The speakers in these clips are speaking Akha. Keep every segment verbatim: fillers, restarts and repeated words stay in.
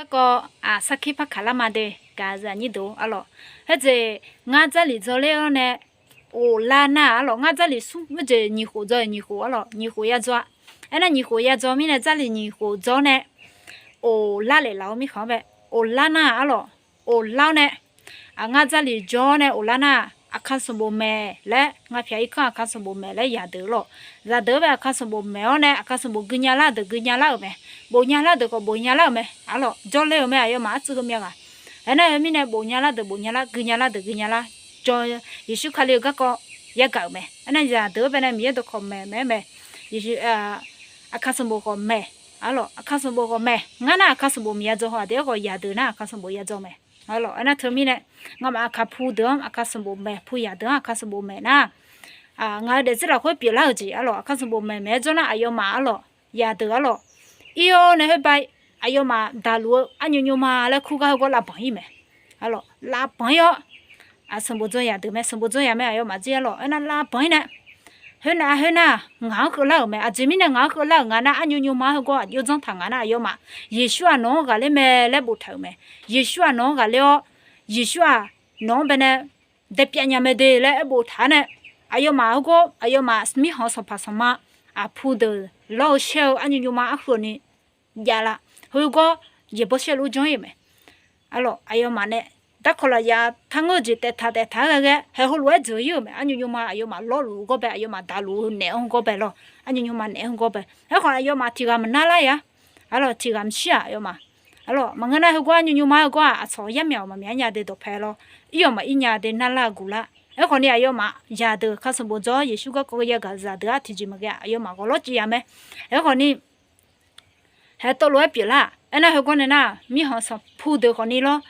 Garkawv, aq, sarkir par kaq lar ma de, gaq zaqnyir deuq arlawq. Khoerjeq ngar Jarlif dzaw ler-awr nae, of lar nar-aq arlawq, ngar Jarlif smr, khoerjeq nyiq khof dzaw-eu nyiq khof arlawq, nyiq khof ya dzaw-a. Aernar nyiq khof ya dzaw mirnae Jarlif nyiq khof dzaw-awr nae, of lar lef laf-eu mirkhanq-anr bae, of lar nar-aq arlawq, of lar-awr nae, aq, ngar Jarlif jawr-awr nae of lar nar-aq, aqkar sanqbof maeq laer, ngar pyaq irkanr aqkar sanqbof maeq laer yadeuq lawq. Zaqdeuq-anr bae aqkar sanqbof maeq-awr nae aqkar sanqbof gui nya lar deuq gui nya lar-euq mae. Bof nya lar deuq khawf bof nya lar-euq mae arlawq, jawrler-euq mae, aqyawfmaf artsuiv heumya ghaq. Aernar heumirnae bof nya lar deuq bof nya lar, gui nya lar deuq gui nya lar, jawr, Yeqsur Kali-eu garkawv yagaq-euq mae. Aernar zaqdeuq-anr bae nae Miqyaer dawqkawq maeq maeq-aer mae. Yeqsur, aqkar sanqbof khawf maeq arlawq, aqkar sanqbof khawf maeq. Ngar nar aqkar sanqbof maqya dzaw haw, aqdui-aer khawf yadeuq nar aqkar sanqbof ya dzaw mae arlawq. Aernar teumirnae ngamaf aqkar pu deuq-anr aqkar sanqbof maeq, pu yadeuq-anr aqkar sanqbof maeq nar, ngaq-euq daefzir lafkhoer pyeuflar-euq jeq arlawq, aqkar sanqbof maeq maeq-aer jawr nar aqyawfmaf arlawq, yadeuq arlawq, ir-awr nae khoer bae aqyawfmaf daqluf-eu arnymr nymrma laer kur gar heugar lavbanq ir mae arlawq, lavbanq ir-awr, aq, sanqbof dzaw yadeuq mae, sanqbof dzaw ya mae aqyawfmaf jir arlawq. Aernar lavbanq ir nae, khoernav khoernar ngaq-anr keuvlar-euq mae. Aqjeq mirnae ngaq-anr keuvlar-euq nga nar, arnymr nymrma heugar aqjox dzanr taq nga nar aqyawfmaf, Yeqsur-aq nawq-anr ghaqler mae laer boftaq-euq mae. Yeqsur-aq nawq-anr ghaqler-awr, Yeqsur-aq nawq-anr bae nae daepyav nya mae de laer aerboftaq-anr nae, aqyawfmaf heugar aqyawfmaf mirkhanq sanqpaq sanqma, aq, pu deuq lawr-eu shaer-eu arnymr nymrma arhuiq ni javlar. Khoergar jeqbawr shaerluf janr ir-euq mae arlawq. Aqyawfmaf nae darkawq lafyaq tarngeur-eu jeq taeftaq taeftaq-aer ghae ghae haeq heulof-aer dzeur ir-euq mae. Arnymr nymrma aqyawfmaf lawrluf-eu gawr bae, aqyawfmaf daqluf-eu naeq-anr gawr bae lawr, arnymr nymrma naeq-anr gawr bae. Aerkhawf aqyawfmaf tiq ghaq maqnar lar-a arlawq, tiq ghaq maqshir-aq aqyawfmaf arlawq. Maqngeur nar heugar arnymr nymrma heugar-aq aqcawq yarmyaq-awq maqmyaq-aer nya de dawqpae lawr, ir-awq maqir nya de narlar-eu guqlar. Aerkhawf ni aqyawfmaf yadeuq aqkar sanqbof dzaw-awr Yeqsur garkawv yagaq zaqdeuq-aq tiqjeq maqghae aqyawfmaf ghawqlawr civ ya mae. Aerkhawf ni haeq tawvlof-aer pyeuflar-aq. Aernar heugar nae nar mirkhanq sanqpaq pu deuq khawf ni lawr,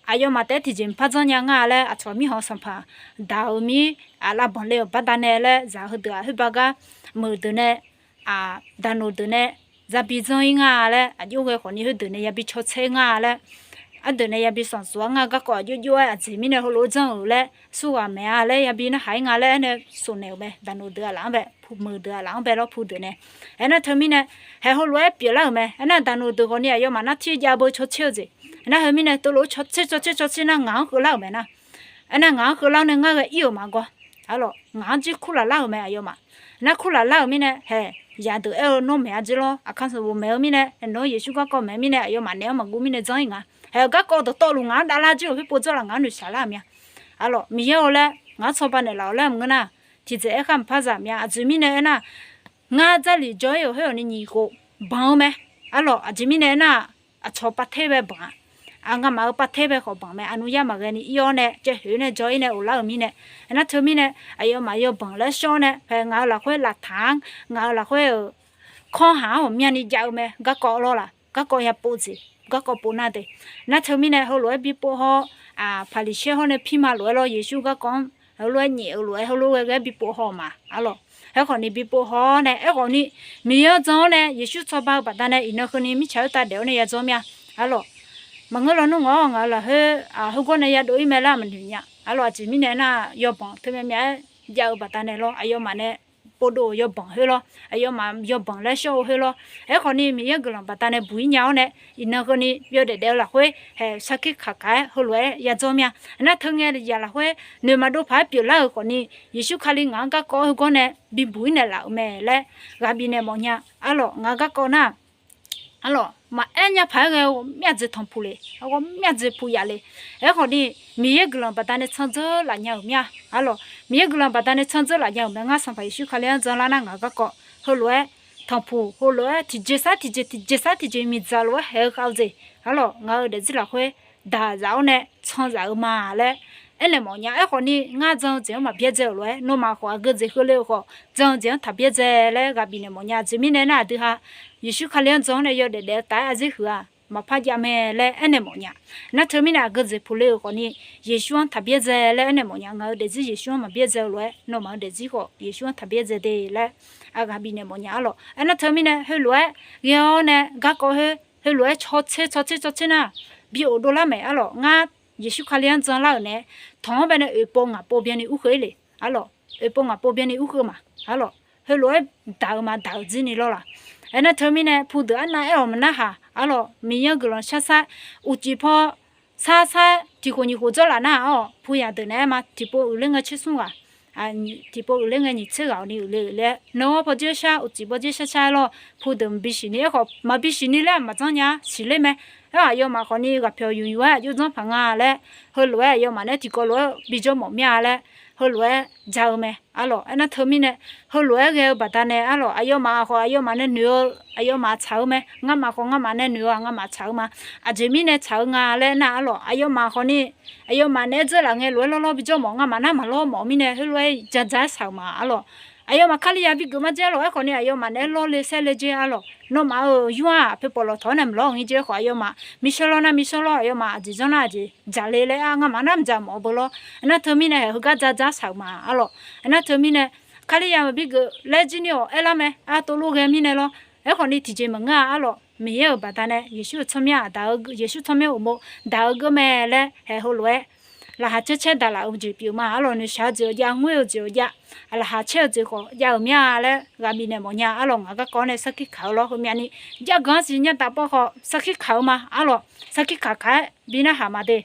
aqyawfmaf taef-aer tiqjeq maqpar dzanr nya nga laer, aqcawq mirkhanq sanqpaq daq-euq mir, aq, lavbanq le-euq baqdanae laer zaq heudeuq-aq khoerbar gar meuq deuq nae, aq, daqnoq deuq nae yabi dzanr ir nga laer, aqjox ghae khawf ni khoerdeuq nae yabi cawtser nga laer, ardeuq nae yabi sanqsuf-ar nga garkawv aqjox jox-aer aqjeq mirnae heulof-aer dzanr-euq laer, surghaq maeq-a laer yabi narhaq ir nga laer aernae sofnaeq-euq mae. Daqnoq deuq-aq laf-anr bae, pu meuq deuq-aq laf-anr bae lawr pu deuq nae. Aernar teumirnae haeq heulof-aer pyeuflar-euq mae. Aernar daqnoq deuq khawf ni aqyawfmaf nar tir jav beu cawtser-eu jeq. Aernar heumirnae teulof-aer cawtser cawtser cawtser nar ngaq-anr keuvlar-euq mae nar. Aernar ngaq-anr keuvlar-awr nae ngar ghae ir-euq ma gawr arlawq, ngaq-anr jir kurlaf lar-euq mae aqyawfmaf. Nar kurlaf lar-euq mirnae haeq yadeuq aer-eu nawr maeq-a jir lawr, aqkar sanqbof maeq-eu mirnae, nawr Yeqsur garkawv maeq-eu mirnae aqyawfmaf naeq-anr maqguv mirnae dzanr ir nga. Haeq-eu garkawv dawqtawvluf ngaq-anr davlar jir-euq khoerpov dzawrlaf ngaq-anr noeqshaq lar-euq mya arlawq. Miqyaer-eu laer ngaq-anr cawba naeqlaf-awq laer maqngeur nar, tiqjeq aerkhar maqpar zaq mya. Aqjeq mirnae aernar, ngar Jarlif jawr ir-euq khoer-awq ni nyiq khof banq-eu mae arlawq. Aqjeq mirnae aernar, aqcawq par ter bae banq-a. Aq, ngamaf-euq par ter bae khawf banq mae. Aqnuiyar maqghae ni ir-awr nae caevhoeq nae jawr ir nae of lar-euq mirnae. Aernar teumirnae aqyawfmaf yawbanq laer shawr-awr nae haeq ngaq-euq lafkhoer laftanq-anr, ngaq-euq lafkhoer-euq kanr haq-anr ghawqmyani jav-eu mae. Garkawv lawr laf, garkawv yapov jeq, garkawv pov nar de. Nar teumirnae heulof-aer bipov haw-awr, aq, Paqliqsaer hawr nae pirma lof-aer lawr, Yeqsur garkawv-anr heulof-aer nyaef-eu lof-aer heulof-aer ghae bipov haw ma arlawq. Aerkhawf ni bipov haw-awr nae, aerkhawf ni Miqyaer-anr jan-awr nae Yeqsur cawba-eu baqdanae iqnan keuvni mirtsaq khoertav daef-awr nae ya dzawr mya arlawq. Maqngeur lawnmr ngawq-awr ngaq-euq lafkhoer, aq, heugar nae yadov ir mae lar maqnoeq nya arlawq. Aqjeq mirnae aernar, yawbanq teumyav myav-aer jav-eu baqdanae lawr, aqyawfmaf nae povdov-euq yawbanq khoer lawr, aqyawfmaf yawbanq laer shawr-eu khoer lawr. Aerkhawf ni Miqyaer guiqlanq baqdanae buq ir nya-awr nae, iqnan keuvni yawdaef daef-eu lafkhoer haeq sarkir kaq kaq-aer heulof-aer ya dzawr mya. Aernar teunae yaq lafkhoer noeq maqdov paq-aer pyeuflar-euq khawf ni, Yeqsur Kali ngaq-anr garkawv heugar nae bibuq ir naeqlaf-euq mae laer ghaq bifnaeq mawf nya arlawq. Ngaq-euq garkawv nar arlawq, maqaer nya paq-aer ghae-eu ghawqmyavdzeq tanqpuq le, ghawqmyavdzeq puq yaf le. Aerkhawf ni Miqyaer guiqlanq baqdanae tsanr dzeur laf nya-euq mya arlawq. Miqyaer guiqlanq baqdanae tsanr dzeur laf nya-euq mae. Ngar Sanqpaq Yeqsur Kali-anr jan lar nar ngaq-euq garkawv heulof-aer tanqpuq heulof-aer tiqjeq sar tiqjeq tiqjeq sar tiqjeq miqdzaq lof-aer haeq-eu khav-eu jeq arlawq, ngaq-euq daefzir lafkhoer daq zaf-awr nae tsanr zaf-eu ma laer aernaeq mawf nya. Aerkhawf ni ngar jan-eu jeq-anr maqbyaerdzae-euq lof-aer, nawmaf khawf aqgeu jeq keuvle-euq khawf jan-eu jeq-anr taqbyaerdzae laer ghaq bifnaeq mawf nya. Aqjeq mirnae aernar, aqdui ha Yeqsur Kali-anr jan-awr nae yawdaef daef-eu taf-aer aqzir huiq-aq maqpar jav mae laer aernaeq mawf nya. Nar teumirnae aqgeu jeq puq le-euq khawf ni Yeqsur-anr taqbyaerdzae laer aernaeq mawf nya. Ngaq-euq daefzir Yeqsur-anr maqbyaerdzae-eu lof-aer, nawmaf-euq daefzir khawf Yeqsur-anr taqbyaerdzae de laer aqghaq bifnaeq mawf nya arlawq. Aernar teumirnae heulof-aer ghae-awr nae garkawv khoer heulof-aer cawtser cawtser cawtser nar, bi of dovlar maeq arlawq. Ngar Yeqsur Kali-anr jan lar-euq nae, tanq-anr bae nae oeqpov ngaqpov byanni urkheuv-ir le arlawq. Oeqpov ngaqpov byanni urkheuv ma arlawq. Heulof-aer daq-euq ma daq-euq jir ni lawr laq. Aernar teumirnae pudeuq arnav aer-awq maqnarhaq arlawq, Miqyaer-anr guiqlanq shar sar, uqcif paw sar sar tiqkhof nyiq khof dzawrlaf nar-aq arlawq, pu yaq deuq naeq-aer ma tiqpov uiqler ngae tser smr ghaq, tiqpov uiqler ngae nyiq tser ghaq-awq ni uiqle uiqler-aer nawr paw dzer shar uqcif paw dzer shar shar-aer lawr, pudeuq maqbi siqni. Aerkhawf maqbi siqni laer-aq maqdzanr nya siqler mae. Aer-awq aqyawfmaf khawfni ghaqpyawq yuf yuf-aer aqjox dzanr paq nga laer, heulof-aer aqyawfmaf nae tiqkawv lof-aer bijawr mawf mir-a laer, heulof-aer ja-eu mae arlawq. Aernar teumirnae heulof-aer ghae-eu baqdanae arlawq, aqyawfmaf khawf aqyawfmaf nae noeq-eu, aqyawfmaf tsaq-eu mae. Ngamaf khawf ngamaf nae noeq-eu-aq ngamaf tsaq-eu ma. Aqjeq mirnae tsaq-eu nga laer nar arlawq, aqyawfmaf khawfni aqyawfmaf naeq-aer dzeurlaf ngae lof-aer lawrlawr bijawr mawf, ngamaf nar maqlawr mawf mirnae heulof-aer ja ja-aer shaq-euq ma arlawq. Aqyawfmaf Kalizaq bigeuf ma dzer arlawq. Aerkhawfni aqyawfmaf naeq-aer lawrle saerle dzer arlawq, nawmaf-euq yur-aq paepaw lawqtawq-anr nae maqlawr-awq ngir dzer khawf, aqyawfmaf miqshawr lawr nar miqshawr lawr, aqyawfmaf aqjeq janr nar aqjeq dzaqle laer-a, ngamaf nar maqdzaq mawf-eu beu lawr. Aernar teumirnae haeq heugar ja ja shaq-euq ma arlawq. Aernar teumirnae Kalizaq maqbi geuf laer jir ni-awq aerlar mae. Artovlof ghae mirnae lawr. Aerkhawfni tiqjeq maqngeur-a arlawq, Miqyaer-euq baqdanae Yeqsur-euq tsawrmyanr-aq daq-eu, Yeqsur tsawrmyanr uqmov daq-eu geur mae laer haeq heulof-aer laqkhaq caer caer daqlaf-eu jeq pyeuf ma arlawq. Noeqshaq-eu jeq-awq jav, ngoer-eu jeq-awq jav, laqkhaq caer-eu jeq khawf jav-euq mir-a laer ghaq bifnaeq mawf nya arlawq. Ngaq garkawv-anr nae sarkir kaq-eu lawr. Heumyavni jav ganq-anr siqnya taf paw khawf sarkir kaq-eu ma arlawq. Sarkir kaq kaq-aer bi narhaq ma de.